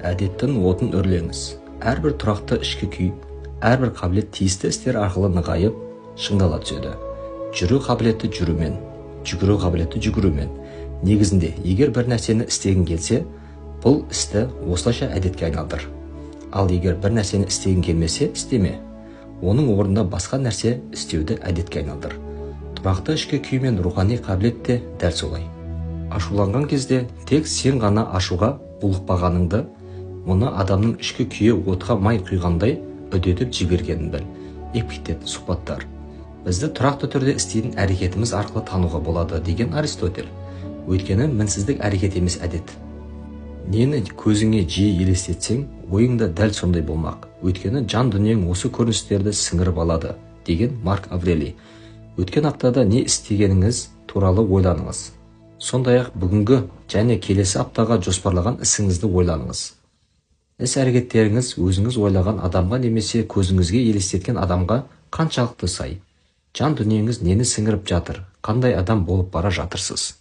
Әдеттің отын үрлеңіз. Әрбір тұрақты ішкі күй, әрбір қабілет тиісті істер арқылы нығайып, шыңдала түседі. Жүру қабілеті жүрумен, жүгіру қабілеті жүгірумен. Негізінде, егер бір нәрсені істегің келсе, бұл істі осылайша әдетке айналдыр. Ал егер бір нәрсені істегің келмесе, істеме. Оның орнында басқа нәрсе істеуді әдетке айналдыр. Тұрақты ішкі күй мен рухани қабілет те дәл солай. Ашуланған кезде тек сен ғана ашуға булықпағаныңды, мұны адамның ішкі күйі отқа май құйғандай үдетіп жібергенін біл. Эпиктет. Сұхбаттар. Бізді тұрақты түрде істейтін әрекетіміз арқылы тануға болады, деген Аристотель. Өйткені мінсіздік әрекет емес, әдет. Нені көзіңе жиі елестетсең, ойың да дәл сондай болмақ. Өйткені жан дүниең осы көріністерді сіңіріп алады, деген Марк Аврелий. Өткен аптада не істегеніңіз туралы ойланыңыз. Сондай-ақ бүгінгі және келесі аптаға жоспарлаған ісіңізді ойланыңыз. Іс-әрекеттеріңіз өзіңіз ойлаған адамға немесе көзіңізге елестеткен адамға қаншалықты сай? Жан дүниеңіз нені сіңіріп жатыр? Қандай адам болып бара жатырсыз?